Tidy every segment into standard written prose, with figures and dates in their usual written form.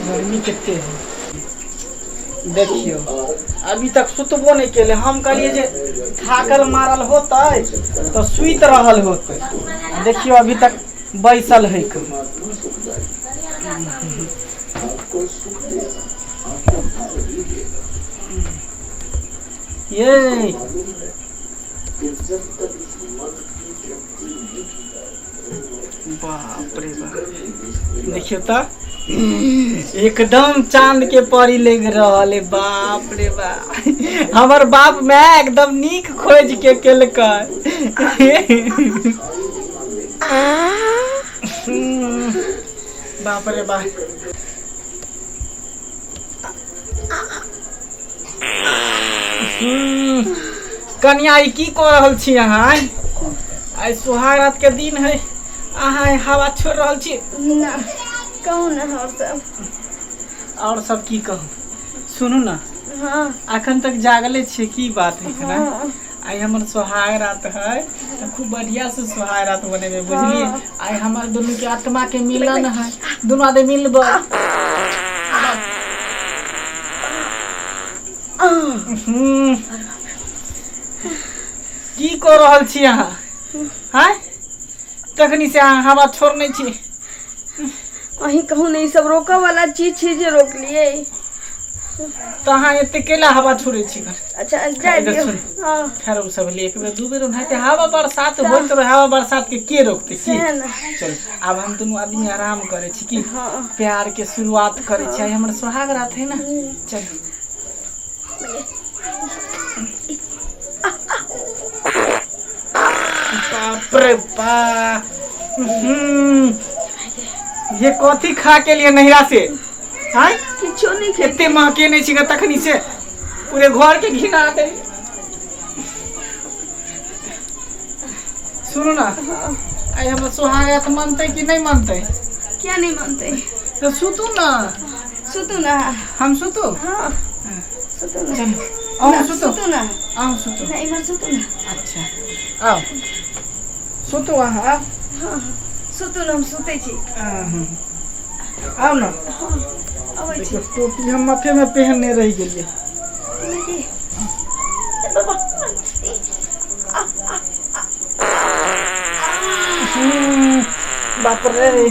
गर्मी कते है। देखियौ, अभी तक सुतबो नहि केलै। हम कहलियै जे थाकल मारल होतै तऽ सुति रहल होतै। देखियौ, अभी तक बैसल है। ये बाप रे बाप, देखियौ तऽ एकदम चांद के परी लग रहल है। बाप रे बाप, हमर बाप माय एकदम नीक खोज के केलकै। बाप रे बाप। कनिया, ई की कऽ रहल छी अहाँ? आइ आइ सुहाग रात के दिन है, अहाँ ई हवा छोड़ रहल छी? ना, कहू ने और सब। और सब की कहू, सुनू ने। हाँ। अखन तक जागले छियै, की बात है? ना। हाँ। आइ हमर सोहाग रात है तऽ खूब बढ़िया से सोहाग रात मनेबै, बुझलियै? हाँ। आइ हमर दुनू के आत्मा के मिलन है, दुनू आदमी मिलबै। की कऽ रहल छी अहाँ? आँय, तखनी से अहाँ हवा छोड़ने छी। अहीं कहू ने, ई सब रोकऽ वाला चीज छै जे रोकलियै? तऽ अहाँ एते केला हवा छोड़ै छी? अच्छा, जाय इधर दियौ। सुन। हाँ। खैर, ओ सब एक बेर दू बेर ओनाहिते हवा बरसात होइत रहे, हवा बरसात के के रोकतै की? सएह ने। चल, आब हम दुनू आदमी आराम करै छी की? हाँ। प्यार के शुरुआत करै छी। आइ हमर सोहाग रात है ने, चल। बाप रे बाप, ये कथी खा के लिए नहिरा से आय? किछो नहि खेलियै। एते महके नहि छी तखनी से, पूरे घर के घिना दे। सुनू ना, आइ हमर सोहाग रात मनतै कि नहि मनतै? किया नहि मानतै? तऽ सुतू ना। सुतू ना। हम सुतू? हाँ, सुतू ना। चलू, अहूँ ना, सुतू। सुतू ना। अहूँ सुतू। ना, इम्हर सुतू ना। अच्छा, आउ, सुतू अहाँ, आउ। हाँ, सुतू ना, हम सुतै छी। अहूँ। आउ ने। हाँ, अबै छी। देखियौ, टोपी हम माथेमे पहिनने रहि गेलियै। की बाबा। बाप रे,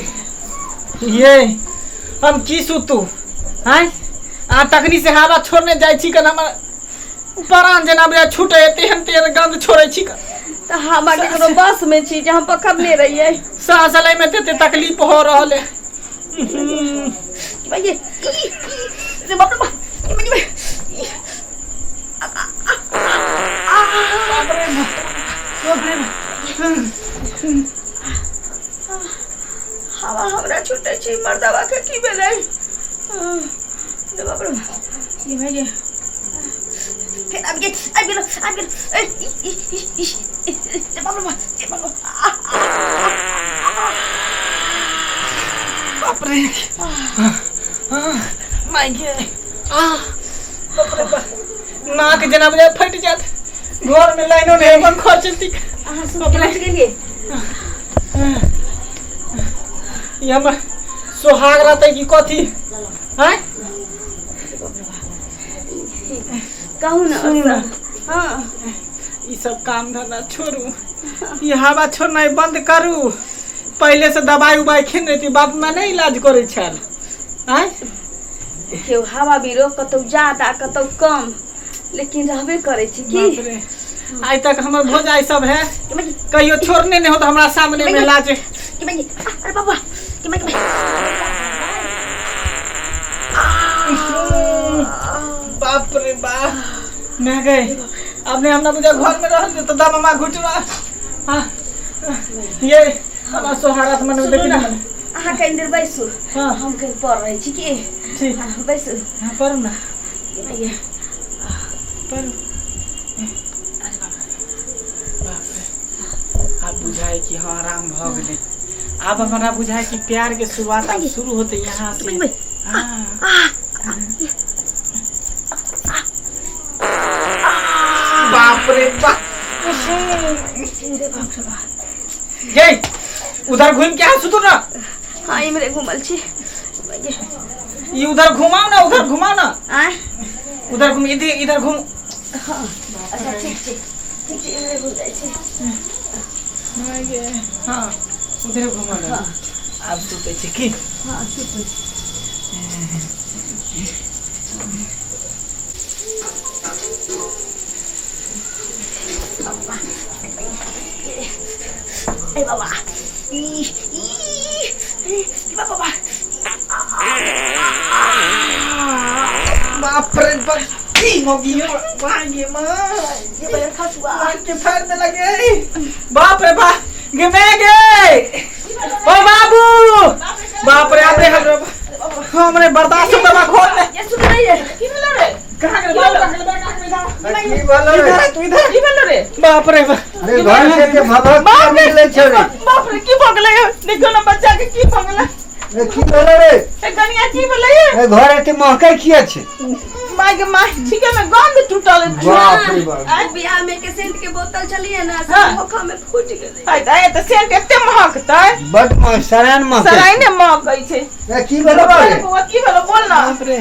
ये हम की सुतू? आँय, आ तखनी से हवा छोड़ने जाइ छी कन, हमर प्राण जेना बुझाय छूटे, तेहन तेहन गंध छोड़ै छी कन। तऽ हवा केकरो बस में छी जे हम पकड़ने रहियै? साँस लै में तते तकलीफ हो रहल है। भैया रे, बाप रे बाप, बाप रे बाप रे। हवा हमरा छूटे छी, मर्दवा के की भेलै? रे बाप रे, ये भैया फेर आबि गेल, आबि गेल, आबि गेल। ए, ई, ई, ई, ई, रे बाप रे बाप, रे बाप रे। बाप रे, माय गे, आ बाप रे बाप, नाक जेना बुझाय फटि जायत। घर में लाइनो नहीं, पंखा चलती। अहाँ सुति के उठि गेलियै? ई हमर सोहाग रहतै कि कथी? आँय। कहू ने। सुनू ने। हाँ। ई सब काम धंधा छोड़ू, ई हवा छोड़नाइ बंद करू। पहिले से दवाई उबाई खेने रहती, बाप माय नहि इलाज करै छल? आँय। देखियौ, हवा बीरो कतौ ज्यादा कतौ कम, लेकिन रहबे करै छै की? बाप रे, आइ तक हमर भौजाई सब है कहियो छोड़ने नहीं होत हमरा सामने में लाज। कि भाई, अरे बाबा, कि भाई, कि भाई। बाप रे बाप, मैं गए। अब नहीं हमरा बुझा घर में रहल तो दम मा घुट रहा। हाँ, ये हमरा सोहारत मन सुनू देखी ने, ना। अहाँ कनि देर बैसू। हाँ। हम कनि पढ़ रहै छी की? ठीक। हाँ, बैसू। हाँ, पढ़ू ना। कि भाई। पढ़ू। बाप रे, आब बुझाए कि हाँ, आराम भऽ गेलै। आब हमरा बुझाए कि प्यार के शुरुआत आब शुरू होते यहाँ से। हाँ। बाप रे बाप। रे बाप रे बाप। ये उधर घूम के आ, सुतू ना। हाँ इम्हरे घुमल छी। ई उधर घुमाओ ना, उधर घुमाओ ना। आँय? उधर घुम, इधर इधर घुम। हाँ, अच्छा, ठीक छै, ठीक छै, इम्हरे घुम जाइ छी। हाँ, उधर घुमा ना। आब सुतै छी की? हाँ, सुतै। ए बाबा, ई ई ई बाबा। बाप रे बाप, की मौगी हो भागे माँ। ये बहन खसुआ। मार के फाड़ दे लगे। बाप रे बाप, गे मैं गे, ओ बाबू, बाप रे, हमरे हमरे हमरे बर्दाश्त होता खोल ले। ये सुन रही है? की भेलो रे? कहाँ गेल बाबू? कहाँ गेल? कहाँ गेल? की भेलो रे? इधर आ, तू इधर। की भेलो रे? बाप रे बाप। अरे, घर से के भभक निकले छौ रे? बाप रे, की भऽ गेलै? देखियौ ने बच्चा के की भऽ गेलै। ए, की भेलो रे? ए कनिया, की भेलै? ए, घर एते महकै किया छै? माय के माय, ठीके में गंध टूटल। बाप रे बाप। आ बियाह में के सेंट के बोतल छलिए ना, से हाँ। धोखा में फूट गेलै। आइ तऽ तऽ सेंट एते महकतै? बड सरान महकै। सराइने महकै छै। ए, की भेलो रे? बौआ, की भेलो? बोल ना। बाप रे।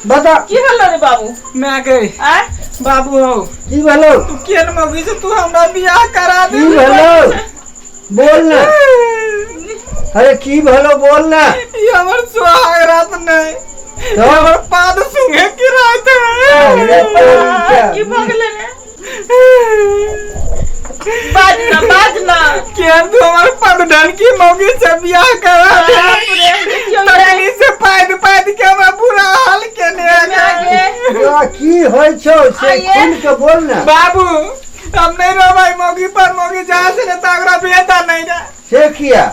बता। की भेलो रे बाबू? मैं गई। आय? बाबू हो। की भेलो? तू केन मौगी से तू हमरा बियाह करा दे? की भेलो, बोल ना। अरे, की भेलो, बोल ना। ई हमर सुहाग रात नहीं, तो? हमर पाद सुंघे की रात है। अरे तोरी। की भऽ गेलै रे? बाज ना, बाज ना। केन तू हमर पद ढन की मौगी से बियाह करा दे? बाप रे, देखियौ। तकनी से पाद पाद के हमरा बुरा हाल केने है। माय गे। क्या की होइ छौ से आइए। खुल के बोल ना। बाबू, हम नहीं रहबै मौगी पर। मौगी जहाँ से रहता ओकरा बेटा नहीं रहे। से किया?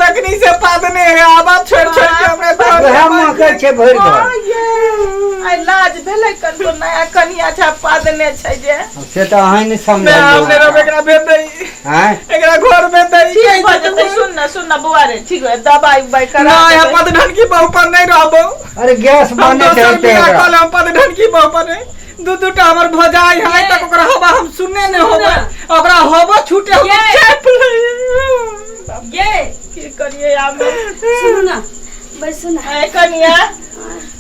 तकनी से पाद नहीं है, आवाज छोड़ छोड़ के हमरा घर वएह महकै छै भरि घर। आइ लाज भेलै कनको? नया कनिया छै, पादने छै जे। से तऽ अहाँ नहि मैं हम नहीं समझलियै। रहबै, एकरा भेज दही। आँय? एकरा घर में दही। ठीक भऽ जेतै। सुन ना, सुन ना बौआ रे, ठीक हो, दबाई उबाई करा ना, देबै। यहाँ पदधन की बहू पर नहीं रहबो। अरे, गैस हम बने छै दोसर ओते बियाह ओकरा। कऽ लेब, पदधन की बहू पर नहीं। दू दूटा हमर भौजाई है तक ओकरा हवा हम सुनने नहीं होबे, ओकरा हवा छूटे हम ये। चैप ले। ये की करिए आब? सुनू ना, बैसू ना। ए कनिया,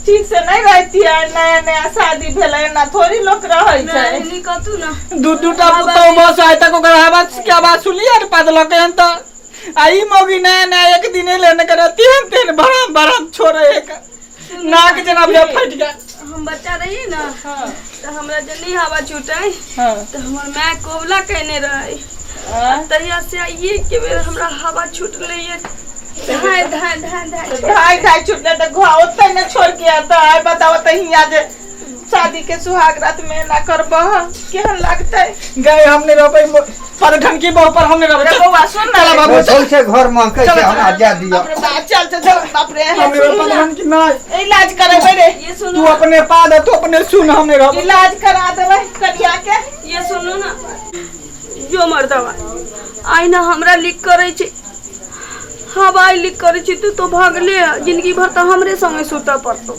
ठीक से नहीं रहती है? नया नया शादी भेलै, ना थोड़ी लोक रहै छै। नहीं, कतू ना। दू दूटा पुतहु बस आइ तक ओकर हवा के आवाज सुनलियै ने पादलक हन तऽ आ ई मौगी नया नया एक दिन एलै ने कर तेहन तेहन भराम भराम छोड़े, एक नाक जेना बुझा फटि गेल। हम बच्चा रहिए ना, हाँ। तो हमरा जे नहीं हवा छूटे हाँ। तो हमर माय कोबला कहने रहे। हाँ। तहिया से आइए के बेर हमरा हवा छूटले ये धाय धाय धाय धाय। ढाई ढाई छुटले तऽ घर ओतै ने छोड़ के आता। आइ बताओ तऽ हियाँ जे शादी के सुहाग रात में ना करबह, केहन लागतै? गए, हम नहीं रहबै पदधन की बहू पर, हम नहीं रहबै। अरे बौआ, सुन ना। चला बाबू। सौंसे घर महकै छै, हमरा जा दिअ। बाप रे बाप, चल चल चल, बाप रे। हम नहीं रहबै पदधन की नहीं। इलाज करेबै रे। ये सुनो। तू अपने पाद, तू अपने सुन, हम नहीं रहबै। इलाज करा देबै कनिया के। ये सुनो ना, जो मर्दवा आइ ना हमरा लीक करै छै, हवाई लीक करै छै, तू तो भगले जिंदगी भर तऽ हमरे संगे सुतऽ पड़तौ।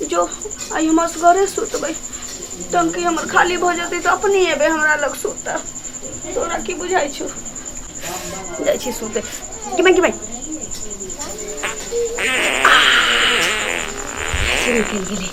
जो आइ हम असगरे सुतबै, टंकी हमर खाली भऽ जेतै तऽ अपने एबै हमरा लग सुतऽ। तोरा की बुझाइ छौ? जाइ छी सुते। कि भाइ, कि भाइ से निकलि गेलै।